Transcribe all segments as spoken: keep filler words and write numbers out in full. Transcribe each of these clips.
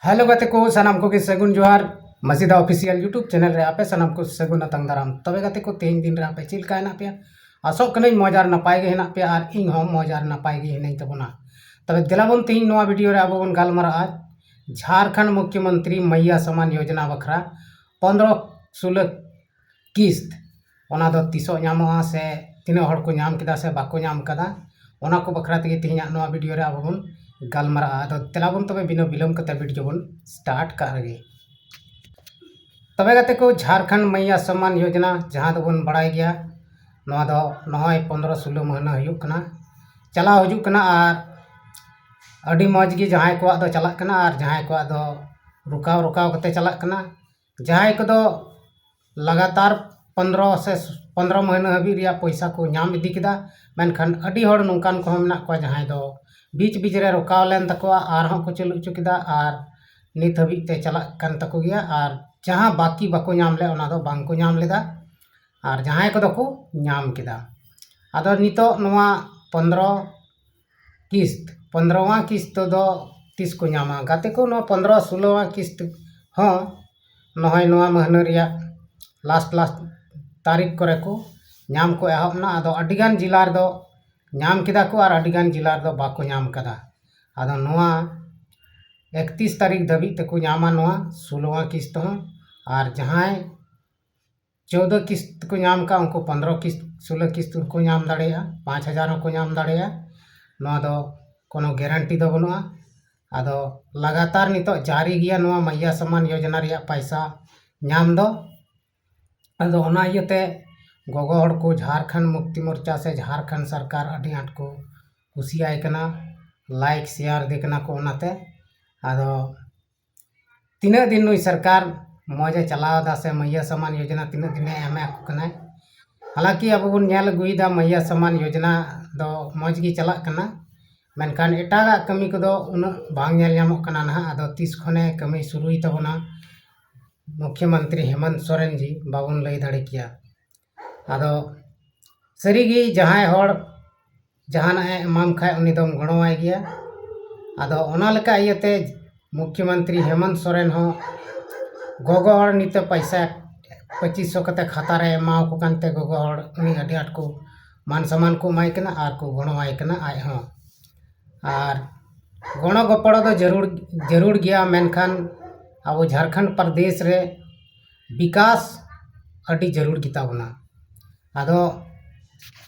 Hello ᱜᱟᱛᱮ ᱠᱚ, ᱥᱟᱱᱟᱢ ᱠᱚᱜᱮ ᱥᱟᱹᱜᱩᱱ ᱡᱚᱦᱟᱨ᱾ ᱢᱟᱹᱥᱤᱫᱟ ᱚᱯᱷᱤᱥᱤᱭᱟᱞ YouTube ᱪᱮᱱᱮᱞ ᱨᱮ ᱟᱯᱮ ᱥᱟᱱᱟᱢ ᱠᱚ ᱥᱟᱹᱜᱩᱱ ᱟᱛᱟᱝ ᱫᱟᱨᱟᱢ᱾ ᱛᱚᱵᱮ ᱜᱟᱛᱮ ᱠᱚ, ᱛᱮᱦᱮᱧ ᱫᱤᱱ ᱨᱮ ᱟᱯᱮ ᱪᱮᱫ ᱞᱮᱠᱟ ᱦᱮᱱᱟᱜ ᱯᱮᱭᱟ? ᱟᱥᱚᱜ ᱠᱟᱹᱱᱟᱹᱧ ᱢᱚᱡᱽ ᱟᱨ ᱱᱟᱯᱟᱭ ᱜᱮ ᱦᱮᱱᱟᱜ ᱯᱮᱭᱟ, ᱟᱨ ᱤᱧ ᱦᱚᱸ ᱢᱚᱡᱽ ᱟᱨ ᱱᱟᱯᱟᱭ ᱜᱮ ᱦᱤᱱᱟᱹᱧ ᱛᱟᱵᱚᱱᱟ᱾ ᱛᱚᱵᱮ ᱫᱮᱞᱟ ᱵᱚᱱ, ᱛᱮᱦᱮᱧ ᱱᱚᱣᱟ ᱵᱷᱤᱰᱤᱭᱳ ᱨᱮ ᱟᱵᱚ ᱵᱚᱱ ᱜᱟᱞᱢᱟᱨᱟᱜᱼᱟ ᱡᱷᱟᱲᱠᱷᱚᱸᱰ ᱢᱩᱠᱷᱭᱚᱢᱚᱱᱛᱨᱤ ᱢᱟᱭᱭᱟ ᱥᱚᱢᱢᱟᱱ ᱭᱳᱡᱚᱱᱟ ᱵᱟᱠᱷᱨᱟ ᱯᱚᱱᱫᱽᱨᱚ ᱥᱳᱞᱳ ᱠᱤᱥᱛ, ᱚᱱᱟ ᱫᱚ ᱛᱤᱥᱚᱜ ᱧᱟᱢᱚᱜᱼᱟ ᱥᱮ ᱛᱤᱱᱟᱹᱜ ᱦᱚᱲ ᱠᱚ ᱧᱟᱢ ᱠᱮᱫᱟ ᱥᱮ ᱵᱟᱠᱚ ᱧᱟᱢ ᱠᱟᱫᱟ, ᱚᱱᱟ ᱠᱚ ᱵᱟᱠᱷᱨᱟ ᱛᱮᱜᱮ ᱛᱮᱦᱮᱧᱟᱜ ᱱᱚᱣᱟ ᱵᱷᱤᱰᱤᱭᱳ ᱨᱮ ᱟᱵᱚ ᱵᱚᱱ ᱜᱟᱞᱢᱟᱨᱟᱜᱼᱟ᱾ ᱟᱫᱚ ᱫᱮᱞᱟ ᱵᱚᱱ ᱛᱚᱵᱮ ᱵᱤᱱᱟᱹ ᱵᱤᱞᱚᱢ ᱠᱟᱛᱮ ᱵᱷᱤᱰᱤᱭᱳ ᱵᱚᱱ ᱥᱴᱟᱨᱴ ᱠᱟᱜ ᱞᱮᱜᱮ᱾ ᱛᱚᱵᱮ ᱜᱟᱛᱮ ᱠᱚ, ᱡᱷᱟᱲᱠᱷᱚᱸᱰ ᱢᱟᱭᱭᱟ ᱥᱚᱢᱢᱟᱱ ᱭᱳᱡᱚᱱᱟ ᱡᱟᱦᱟᱸ ᱫᱚᱵᱚᱱ ᱵᱟᱲᱟᱭ ᱜᱮᱭᱟ, ᱱᱚᱣᱟ ᱫᱚ ᱱᱚᱜᱼᱚᱭ ᱯᱚᱱᱫᱽᱨᱚ ᱥᱳᱞᱳ ᱢᱟᱹᱦᱱᱟᱹ ᱦᱩᱭᱩᱜ ᱠᱟᱱᱟ, ᱪᱟᱞᱟᱣ ᱦᱤᱡᱩᱜ ᱠᱟᱱᱟ᱾ ᱟᱨ ᱟᱹᱰᱤ ᱢᱚᱡᱽ ᱜᱮ ᱡᱟᱦᱟᱸᱭ ᱠᱚᱣᱟᱜ ᱫᱚ ᱪᱟᱞᱟᱜ ᱠᱟᱱᱟ, ᱟᱨ ᱡᱟᱦᱟᱸᱭ ᱠᱚᱣᱟᱜ ᱫᱚ ᱨᱩᱠᱟᱣ ᱨᱩᱠᱟᱣ ᱠᱟᱛᱮ ᱪᱟᱞᱟᱜ ᱠᱟᱱᱟ᱾ ᱡᱟᱦᱟᱸᱭ ᱠᱚᱫᱚ ᱞᱟᱜᱟᱛᱟᱨ ᱯᱚᱱᱫᱽᱨᱚ ᱥᱮ ᱯᱚᱱᱫᱽᱨᱚ ᱢᱟᱹᱦᱱᱟᱹ ᱦᱟᱹᱵᱤᱡ ᱨᱮᱭᱟᱜ ᱯᱚᱭᱥᱟ ᱠᱚ ᱧᱟᱢ ᱤᱫᱤ ᱠᱮᱫᱟ, ᱢᱮᱱᱠᱷᱟᱱ ᱟᱹᱰᱤ ᱦᱚᱲ ᱱᱚᱝᱠᱟᱱ ᱠᱚᱦᱚᱸ ᱢᱮᱱᱟᱜ ᱠᱚᱣᱟ ᱡᱟᱦᱟᱸᱭ ᱫᱚ ᱵᱤᱪ ᱵᱤᱪ ᱨᱮ ᱨᱚᱠᱟᱣ ᱞᱮᱱ ᱛᱟᱠᱚᱣᱟ, ᱟᱨᱦᱚᱸ ᱠᱚ ᱪᱟᱹᱞᱩ ᱦᱚᱪᱚ ᱠᱮᱫᱟ, ᱟᱨ ᱱᱤᱛ ᱦᱟᱹᱵᱤᱡ ᱛᱮ ᱪᱟᱞᱟᱜ ᱠᱟᱱ ᱛᱟᱠᱚ ᱜᱮᱭᱟ᱾ ᱟᱨ ᱡᱟᱦᱟᱸ ᱵᱟᱹᱠᱤ ᱵᱟᱠᱚ ᱧᱟᱢ ᱞᱮᱫ, ᱚᱱᱟ ᱫᱚ ᱵᱟᱝ ᱠᱚ ᱧᱟᱢ ᱞᱮᱫᱟ, ᱟᱨ ᱡᱟᱦᱟᱸᱭ ᱠᱚᱫᱚ ᱠᱚ ᱧᱟᱢ ᱠᱮᱫᱟ᱾ ᱟᱫᱚ ᱱᱤᱛᱚᱜ ᱱᱚᱣᱟ ᱯᱚᱱᱫᱽᱨᱚ ᱠᱤᱥᱛ, ᱯᱚᱱᱫᱽᱨᱚᱣᱟ ᱠᱤᱥᱛ ᱫᱚ ᱛᱤᱥ ᱠᱚ ᱧᱟᱢᱟ? ᱜᱟᱛᱮ ᱠᱚ, ᱱᱚᱣᱟ ᱯᱚᱱᱫᱽᱨᱚ ᱥᱳᱞᱳᱣᱟ ᱠᱤᱥᱛ ᱦᱚᱸ ᱱᱚᱜᱼᱚᱭ ᱱᱚᱣᱟ ᱢᱟᱹᱦᱱᱟᱹ ᱨᱮᱭᱟᱜ ᱞᱟᱥᱴ ᱞᱟᱥᱴ ᱛᱟᱹᱨᱤᱠᱷ ᱠᱚᱨᱮ ᱠᱚ ᱧᱟᱢ ᱠᱚ ᱮᱦᱚᱵ ᱮᱱᱟ᱾ ᱟᱫᱚ ᱟᱹᱰᱤᱜᱟᱱ ᱡᱮᱞᱟ ᱨᱮᱫᱚ ᱧᱟᱢ ᱠᱮᱫᱟ ᱠᱚ ᱟᱨ ᱟᱹᱰᱤᱜᱟᱱ ᱡᱮᱞᱟ ᱨᱮᱫᱚ ᱵᱟᱠᱚ ᱧᱟᱢ ᱠᱟᱫᱟ᱾ ᱟᱫᱚ ᱱᱚᱣᱟ ᱮᱠᱛᱤᱥ ᱛᱟᱹᱨᱤᱠᱷ ᱫᱷᱟᱹᱵᱤᱡ ᱛᱮᱠᱚ ᱧᱟᱢᱟ ᱱᱚᱣᱟ ᱥᱳᱞᱳᱣᱟ ᱠᱤᱥᱛ ᱦᱚᱸ᱾ ᱟᱨ ᱡᱟᱦᱟᱸᱭ ᱪᱳᱫᱽᱫᱚ ᱠᱤᱥᱛ ᱠᱚ ᱧᱟᱢ ᱠᱟᱜ, ᱩᱱᱠᱩ ᱯᱚᱱᱫᱽᱨᱚ ᱠᱤᱥᱛ, ᱥᱳᱞᱳ ᱠᱤᱥᱛ ᱦᱚᱸᱠᱚ ᱧᱟᱢ ᱫᱟᱲᱮᱭᱟᱜᱼᱟ, ᱯᱟᱸᱪ ᱦᱟᱡᱟᱨ ᱦᱚᱸᱠᱚ ᱧᱟᱢ ᱫᱟᱲᱮᱭᱟᱜᱼᱟ᱾ ᱱᱚᱣᱟ ᱫᱚ ᱠᱳᱱᱳ ᱜᱮᱨᱮᱱᱴᱤ ᱫᱚ ᱵᱟᱹᱱᱩᱜᱼᱟ᱾ ᱟᱫᱚ ᱞᱟᱜᱟᱛᱟᱨ ᱱᱤᱛᱚᱜ ᱡᱟᱹᱨᱤ ᱜᱮᱭᱟ ᱱᱚᱣᱟ ᱢᱟᱭᱭᱟ ᱥᱚᱢᱢᱟᱱ ᱭᱳᱡᱚᱱᱟ ᱨᱮᱭᱟᱜ ᱯᱟᱭᱥᱟ ᱧᱟᱢ ᱫᱚ᱾ ᱟᱫᱚ ᱚᱱᱟ ᱤᱭᱟᱹᱛᱮ ᱜᱚᱜᱚ ᱦᱚᱲ ᱠᱚ ᱡᱷᱟᱲᱠᱷᱚᱸᱰ ᱢᱩᱠᱛᱤ ᱢᱳᱨᱪᱟ ᱥᱮ ᱡᱷᱟᱲᱠᱷᱚᱸᱰ ᱥᱚᱨᱠᱟᱨ ᱟᱹᱰᱤ ᱟᱸᱴ ᱠᱚ ᱠᱩᱥᱤᱭᱟᱭ ᱠᱟᱱᱟ, ᱞᱟᱭᱤᱠ ᱥᱮᱭᱟᱨ ᱫᱮ ᱠᱟᱱᱟ ᱠᱚ ᱚᱱᱟᱛᱮ᱾ ᱟᱫᱚ ᱛᱤᱱᱟᱹᱜ ᱫᱤᱱ ᱱᱩᱭ ᱥᱚᱨᱠᱟᱨ ᱢᱚᱡᱽ ᱮ ᱪᱟᱞᱟᱣ ᱮᱫᱟ ᱥᱮ ᱢᱟᱹᱭᱭᱟ ᱥᱚᱢᱢᱟᱱ ᱭᱳᱡᱚᱱᱟ ᱛᱤᱱᱟᱹᱜ ᱫᱤᱱᱮ ᱮᱢ ᱟᱠᱚ ᱠᱟᱱᱟᱭ? ᱦᱟᱞᱟᱸᱠᱤ ᱟᱵᱚ ᱵᱚᱱ ᱧᱮᱞ ᱟᱹᱜᱩᱭᱮᱫᱟ ᱢᱟᱹᱭᱭᱟ ᱥᱚᱢᱢᱟᱱ ᱭᱳᱡᱚᱱᱟ ᱫᱚ ᱢᱚᱡᱽ ᱜᱮ ᱪᱟᱞᱟᱜ ᱠᱟᱱᱟ, ᱢᱮᱱᱠᱷᱟᱱ ᱮᱴᱟᱜᱟᱜ ᱠᱟᱹᱢᱤ ᱠᱚᱫᱚ ᱩᱱᱟᱹᱜ ᱵᱟᱝ ᱧᱮᱞ ᱧᱟᱢᱚᱜ ᱠᱟᱱᱟ ᱱᱟᱦᱟᱜ᱾ ᱟᱫᱚ ᱛᱤᱥ ᱠᱷᱚᱱᱮ ᱠᱟᱹᱢᱤ ᱥᱩᱨᱩᱭ ᱛᱟᱵᱚᱱᱟ ᱢᱩᱠᱷᱭᱚᱢᱚᱱᱛᱨᱤ ᱦᱮᱢᱚᱱᱛ ᱥᱚᱨᱮᱱ ᱡᱤ, ᱵᱟᱵᱚᱱ ᱞᱟᱹᱭ ᱫᱟᱲᱮ ᱠᱮᱭᱟ᱾ ᱟᱫᱚ ᱥᱟᱹᱨᱤᱜᱮ ᱡᱟᱦᱟᱸᱭ ᱦᱚᱲ ᱡᱟᱦᱟᱱᱟᱜ ᱮ ᱮᱢᱟᱢ ᱠᱷᱟᱡ ᱩᱱᱤ ᱫᱚᱢ ᱜᱚᱲᱚᱣᱟᱭ ᱜᱮᱭᱟ᱾ ᱟᱫᱚ ᱚᱱᱟ ᱞᱮᱠᱟ ᱤᱭᱟᱹᱛᱮ ᱢᱩᱠᱷᱭᱚᱢᱚᱱᱛᱨᱤ ᱦᱮᱢᱚᱱᱛ ᱥᱚᱨᱮᱱ ᱦᱚᱸ ᱜᱚᱜᱚ ᱦᱚᱲ ᱱᱤᱛᱚᱜ ᱯᱚᱭᱥᱟ ᱯᱚᱸᱪᱤᱥ ᱥᱚ ᱠᱟᱛᱮ ᱠᱷᱟᱛᱟ ᱨᱮ ᱮᱢᱟᱣ ᱠᱚ ᱠᱟᱱᱛᱮ ᱜᱚᱜᱚ ᱦᱚᱲ ᱩᱱᱤ ᱟᱹᱰᱤ ᱟᱸᱴ ᱠᱚ ᱢᱟᱱ ᱥᱚᱢᱢᱟᱱ ᱠᱚ ᱮᱢᱟᱭ ᱠᱟᱱᱟ ᱟᱨ ᱠᱚ ᱜᱚᱲᱚᱣᱟᱭ ᱠᱟᱱᱟ ᱟᱡ ᱦᱚᱸ᱾ ᱟᱨ ᱜᱚᱲᱚ ᱜᱚᱯᱚᱲᱚ ᱫᱚ ᱡᱟᱹᱨᱩᱲ, ᱡᱟᱹᱨᱩᱲ ᱜᱮᱭᱟ, ᱢᱮᱱᱠᱷᱟᱱ ᱟᱵᱚ ᱡᱷᱟᱲᱠᱷᱚᱸᱰ ᱯᱨᱚᱫᱮᱥ ᱨᱮ ᱵᱤᱠᱟᱥ ᱟᱹᱰᱤ ᱡᱟᱹᱨᱩᱲ ᱜᱮᱛᱟ ᱵᱚᱱᱟ᱾ ᱟᱫᱚ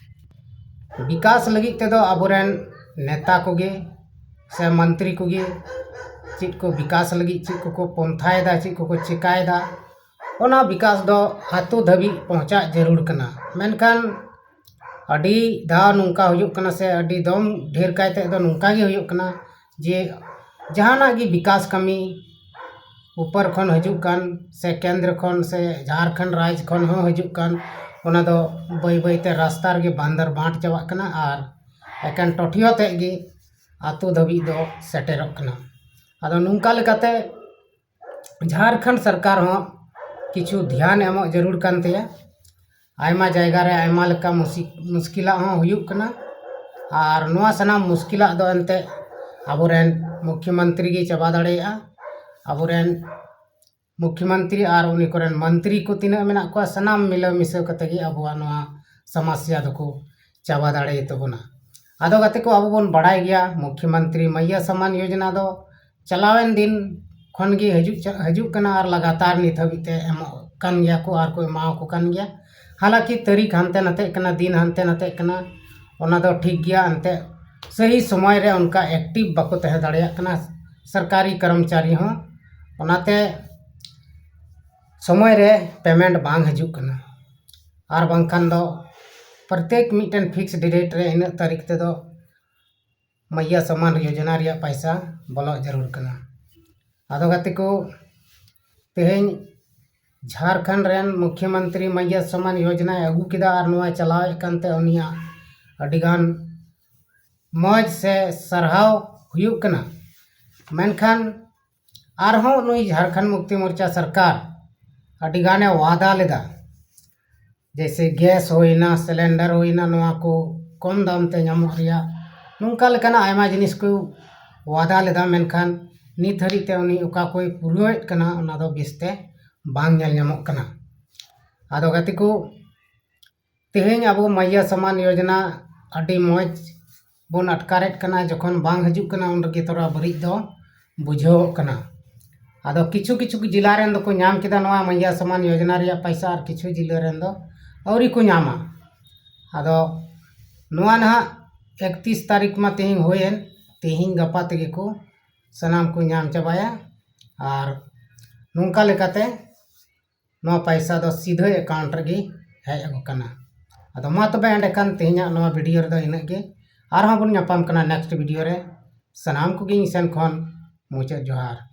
ᱵᱤᱠᱟᱥ ᱞᱟᱹᱜᱤᱫ ᱛᱮᱫᱚ ᱟᱵᱚᱨᱮᱱ ᱱᱮᱛᱟ ᱠᱚᱜᱮ ᱥᱮ ᱢᱚᱱᱛᱨᱤ ᱠᱚᱜᱮ ᱪᱮᱫ ᱠᱚ ᱵᱤᱠᱟᱥ ᱞᱟᱹᱜᱤᱫ ᱪᱮᱫ ᱠᱚᱠᱚ ᱯᱚᱱᱛᱷᱟᱭᱮᱫᱟ, ᱪᱮᱫ ᱠᱚᱠᱚ ᱪᱮᱠᱟᱭᱮᱫᱟ, ᱚᱱᱟ ᱵᱤᱠᱟᱥ ᱫᱚ ᱟᱹᱛᱩ ᱫᱷᱟᱹᱵᱤᱡ ᱯᱚᱸᱦᱪᱟᱜ ᱡᱟᱹᱨᱩᱲ ᱠᱟᱱᱟ᱾ ᱢᱮᱱᱠᱷᱟᱱ ᱟᱹᱰᱤ ᱫᱷᱟᱣ ᱱᱚᱝᱠᱟ ᱦᱩᱭᱩᱜ ᱠᱟᱱᱟ ᱥᱮ ᱟᱹᱰᱤ ᱫᱚᱢ ᱰᱷᱮᱨ ᱠᱟᱭᱛᱮ ᱫᱚ ᱱᱚᱝᱠᱟ ᱜᱮ ᱦᱩᱭᱩᱜ ᱠᱟᱱᱟ ᱡᱮ ᱡᱟᱦᱟᱱᱟᱜ ᱜᱮ ᱵᱤᱠᱟᱥ ᱠᱟᱹᱢᱤ ᱩᱯᱚᱨ ᱠᱷᱚᱱ ᱦᱤᱡᱩᱜ ᱠᱟᱱ ᱥᱮ ᱠᱮᱱᱫᱨᱚ ᱠᱷᱚᱱ ᱥᱮ ᱡᱷᱟᱲᱠᱷᱚᱸᱰ ᱨᱟᱡᱽ ᱠᱷᱚᱱ ᱦᱚᱸ ᱦᱤᱡᱩᱜ ᱠᱟᱱ, ᱚᱱᱟ ᱫᱚ ᱵᱟᱹᱭ ᱵᱟᱹᱭᱛᱮ ᱨᱟᱥᱛᱟ ᱨᱮᱜᱮ ᱵᱟᱸᱫᱟᱨ ᱵᱟᱸᱴ ᱪᱟᱵᱟᱜ ᱠᱟᱱᱟ ᱟᱨ ᱮᱠᱮᱱ ᱴᱚᱴᱷᱤᱭᱟᱹ ᱛᱮᱫ ᱜᱮ ᱟᱹᱛᱩ ᱫᱷᱟᱹᱵᱤᱡ ᱫᱚ ᱥᱮᱴᱮᱨᱚᱜ ᱠᱟᱱᱟ᱾ ᱟᱫᱚ ᱱᱚᱝᱠᱟ ᱞᱮᱠᱟᱛᱮ ᱡᱷᱟᱲᱠᱷᱚᱸᱰ ᱥᱚᱨᱠᱟᱨ ᱦᱚᱸ ᱠᱤᱪᱷᱩ ᱫᱷᱮᱭᱟᱱ ᱮᱢᱚᱜ ᱡᱟᱹᱨᱩᱲ ᱠᱟᱱ ᱛᱟᱭᱟ᱾ ᱟᱭᱢᱟ ᱡᱟᱭᱜᱟ ᱨᱮ ᱟᱭᱢᱟ ᱞᱮᱠᱟ ᱢᱩᱥᱤ-, ᱢᱩᱥᱠᱤᱞᱟᱜ ᱦᱚᱸ ᱦᱩᱭᱩᱜ ᱠᱟᱱᱟ᱾ ᱟᱨ ᱱᱚᱣᱟ ᱥᱟᱱᱟᱢ ᱢᱩᱥᱠᱤᱞᱟᱜ ᱫᱚ ᱮᱱᱛᱮ ᱟᱵᱚᱨᱮᱱ ᱢᱩᱠᱷᱭᱚᱢᱚᱱᱛᱨᱤ ᱜᱮ ᱪᱟᱵᱟ ᱫᱟᱲᱮᱭᱟᱜᱼᱟ᱾ ᱟᱵᱚᱨᱮᱱ ᱢᱩᱠᱷᱭᱚᱢᱚᱱᱛᱨᱤ ᱟᱨ ᱩᱱᱤ ᱠᱚᱨᱮᱱ ᱢᱚᱱᱛᱨᱤ ᱠᱚ ᱛᱤᱱᱟᱹᱜ ᱢᱮᱱᱟᱜ ᱠᱚᱣᱟ, ᱥᱟᱱᱟᱢ ᱢᱤᱞᱟᱹ ᱢᱤᱥᱟᱹ ᱠᱟᱛᱮ ᱜᱮ ᱟᱵᱚᱣᱟᱜ ᱱᱚᱣᱟ ᱥᱚᱢᱚᱥᱥᱟ ᱫᱚᱠᱚ ᱪᱟᱵᱟ ᱫᱟᱲᱮᱭᱟᱛᱟᱵᱚᱱᱟ᱾ ᱟᱫᱚ ᱜᱟᱛᱮ ᱠᱚ, ᱟᱵᱚ ᱵᱚᱱ ᱵᱟᱲᱟᱭ ᱜᱮᱭᱟ ᱢᱩᱠᱷᱭᱚᱢᱚᱱᱛᱨᱤ ᱢᱟᱭᱭᱟ ᱥᱚᱢᱢᱟᱱ ᱭᱳᱡᱚᱱᱟ ᱫᱚ ᱪᱟᱞᱟᱣᱮᱱ ᱫᱤᱱ ᱠᱷᱚᱱ ᱜᱮ ᱦᱤᱡᱩᱜ ᱪᱟ-, ᱦᱤᱡᱩᱜ ᱠᱟᱱᱟ ᱟᱨ ᱞᱟᱜᱟᱛᱟᱨ ᱱᱤᱛ ᱦᱟᱹᱵᱤᱡ ᱛᱮ ᱮᱢᱚᱜ ᱠᱟᱱ ᱜᱮᱭᱟ ᱠᱚ ᱟᱨ ᱠᱚ ᱮᱢᱟᱣᱟᱠᱚ ᱠᱟᱱ ᱜᱮᱭᱟ᱾ ᱦᱟᱞᱟᱸᱠᱤ ᱛᱟᱹᱨᱤᱠᱷ ᱦᱟᱱᱛᱮ ᱱᱟᱛᱮᱜ ᱠᱟᱱᱟ, ᱫᱤᱱ ᱦᱟᱱᱛᱮ ᱱᱟᱛᱮᱜ ᱠᱟᱱᱟ, ᱚᱱᱟ ᱫᱚ ᱴᱷᱤᱠ ᱜᱮᱭᱟ᱾ ᱮᱱᱛᱮ ᱥᱟᱹᱦᱤ ᱥᱚᱢᱚᱭ ᱨᱮ ᱚᱱᱠᱟ active ᱵᱟᱠᱚ ᱛᱟᱦᱮᱸ ᱫᱟᱲᱮᱭᱟᱜ ᱠᱟᱱᱟ ᱥᱚᱨᱠᱟᱨᱤ ᱠᱚᱨᱢᱪᱟᱨᱤ ᱦᱚᱸ, ᱚᱱᱟᱛᱮ ᱥᱚᱢᱚᱭ ᱨᱮ payment ᱵᱟᱝ ᱦᱤᱡᱩᱜ ᱠᱟᱱᱟ᱾ ᱟᱨ ᱵᱟᱝᱠᱷᱟᱱ ᱫᱚ ᱯᱨᱚᱛᱮᱠ ᱢᱤᱫᱴᱮᱱ fix date ᱨᱮ ᱤᱱᱟᱹᱜ ᱛᱟᱹᱨᱤᱠᱷ ᱛᱮᱫᱚ ᱢᱟᱭᱭᱟ ᱥᱚᱢᱢᱟᱱ ᱭᱳᱡᱚᱱᱟ ᱨᱮᱭᱟᱜ ᱯᱟᱭᱥᱟ ᱵᱚᱞᱚᱜ ᱡᱟᱹᱨᱩᱲ ᱠᱟᱱᱟ᱾ ᱟᱫᱚ ᱜᱟᱛᱮ ᱠᱚ, ᱛᱮᱦᱮᱧ ᱡᱷᱟᱲᱠᱷᱚᱸᱰ ᱨᱮᱱ ᱢᱩᱠᱷᱭᱚᱢᱚᱱᱛᱨᱤ ᱢᱟᱭᱭᱟ ᱥᱚᱢᱢᱟᱱ ᱭᱳᱡᱚᱱᱟᱭ ᱟᱹᱜᱩ ᱠᱮᱫᱟ ᱟᱨ ᱱᱚᱣᱟᱭ ᱪᱟᱞᱟᱣᱮᱫ ᱠᱟᱱᱛᱮ ᱩᱱᱤᱭᱟᱜ ᱟᱹᱰᱤᱜᱟᱱ ᱢᱚᱡᱽ ᱥᱮ ᱥᱟᱨᱦᱟᱣ ᱦᱩᱭᱩᱜ ᱠᱟᱱᱟ᱾ ᱢᱮᱱᱠᱷᱟᱱ ᱟᱨᱦᱚᱸ ᱱᱩᱭ ᱡᱷᱟᱲᱠᱷᱚᱸᱰ ᱢᱩᱠᱛᱤ ᱢᱳᱨᱪᱟ ᱥᱚᱨᱠᱟᱨ ᱟᱹᱰᱤᱜᱟᱱᱮ ᱣᱟᱫᱟ ᱞᱮᱫᱟ, ᱡᱮᱭᱥᱮ gas ᱦᱩᱭᱱᱟ, cylinder ᱦᱩᱭᱱᱟ, ᱱᱚᱣᱟ ᱠᱚ ᱠᱚᱢ ᱫᱟᱢ ᱛᱮ ᱧᱟᱢᱚᱜ ᱨᱮᱭᱟᱜ, ᱱᱚᱝᱠᱟ ᱞᱮᱠᱟᱱᱟᱜ ᱟᱭᱢᱟ ᱡᱤᱱᱤᱥ ᱠᱚ ᱣᱟᱫᱟ ᱞᱮᱫᱟ, ᱢᱮᱱᱠᱷᱟᱱ ᱱᱤᱛ ᱦᱟᱹᱨᱤᱡ ᱛᱮ ᱩᱱᱤ ᱚᱠᱟ ᱠᱚᱭ ᱯᱩᱨᱟᱹᱣᱮᱫ ᱠᱟᱱᱟ, ᱚᱱᱟ ᱫᱚ ᱵᱮᱥᱛᱮ ᱵᱟᱝ ᱧᱮᱞ ᱧᱟᱢᱚᱜ ᱠᱟᱱᱟ᱾ ᱟᱫᱚ ᱜᱟᱛᱮ ᱠᱚ, ᱛᱮᱦᱮᱧ ᱟᱵᱚ ᱢᱟᱭᱭᱟ ᱥᱟᱢᱟᱱ ᱭᱳᱡᱚᱱᱟ ᱟᱹᱰᱤ ᱢᱚᱡᱽ ᱵᱚᱱ ᱟᱴᱠᱟᱨᱮᱫ ᱠᱟᱱᱟ, ᱡᱚᱠᱷᱚᱱ ᱵᱟᱝ ᱦᱤᱡᱩᱜ ᱠᱟᱱᱟ ᱩᱱ ᱨᱮᱜᱮ ᱛᱷᱚᱲᱟ ᱵᱟᱹᱲᱤᱡ ᱫᱚ ᱵᱩᱡᱷᱟᱹᱣᱚᱜ ᱠᱟᱱᱟ᱾ ᱟᱫᱚ ᱠᱤᱪᱷᱩ ᱠᱤᱪᱷᱩ ᱡᱮᱞᱟ ᱨᱮᱱ ᱫᱚᱠᱚ ᱧᱟᱢ ᱠᱮᱫᱟ ᱱᱚᱣᱟ ᱢᱟᱭᱭᱟ ᱥᱟᱢᱟᱱ ᱭᱳᱡᱚᱱᱟ ᱨᱮᱭᱟᱜ ᱯᱟᱭᱥᱟ, ᱟᱨ ᱠᱤᱪᱷᱩ ᱡᱮᱞᱟ ᱨᱮᱱ ᱫᱚ ᱟᱹᱣᱨᱤ ᱠᱚ ᱧᱟᱢᱟ᱾ ᱟᱫᱚ ᱱᱚᱣᱟ ᱱᱟᱦᱟᱜ ᱮᱠᱛᱤᱥ ᱛᱟᱹᱨᱤᱠᱷ ᱢᱟ ᱛᱮᱦᱮᱧ ᱦᱩᱭᱮᱱ, ᱛᱮᱦᱮᱧ ᱜᱟᱯᱟ ᱛᱮᱜᱮ ᱠᱚ ᱥᱟᱱᱟᱢ ᱠᱚ ᱧᱟᱢ ᱪᱟᱵᱟᱭᱟ᱾ ᱟᱨ ᱱᱚᱝᱠᱟ ᱞᱮᱠᱟᱛᱮ ᱱᱚᱣᱟ ᱯᱟᱭᱥᱟ ᱫᱚ ᱥᱤᱫᱷᱟᱹ ᱮᱠᱟᱣᱩᱱᱴ ᱨᱮᱜᱮ ᱦᱮᱡ ᱟᱠᱚ ᱠᱟᱱᱟ᱾ ᱟᱫᱚ ᱢᱟ ᱛᱚᱵᱮ ᱮᱸᱰᱮᱠᱷᱟᱱ ᱛᱮᱦᱮᱧᱟᱜ ᱱᱚᱣᱟ ᱵᱷᱤᱰᱤᱭᱳ ᱨᱮᱫᱚ ᱤᱱᱟᱹᱜ ᱜᱮ᱾ ᱟᱨᱦᱚᱸ ᱵᱚᱱ ᱧᱟᱯᱟᱢ ᱠᱟᱱᱟ ᱱᱮᱠᱥᱴ ᱵᱷᱤᱰᱤᱭᱳ ᱨᱮ᱾ ᱥᱟᱱᱟᱢ ᱠᱚᱜᱮ ᱤᱧ ᱥᱮᱱ ᱠᱷᱚᱱ ᱢᱩᱪᱟᱹᱫ ᱡᱚᱦᱟᱨ᱾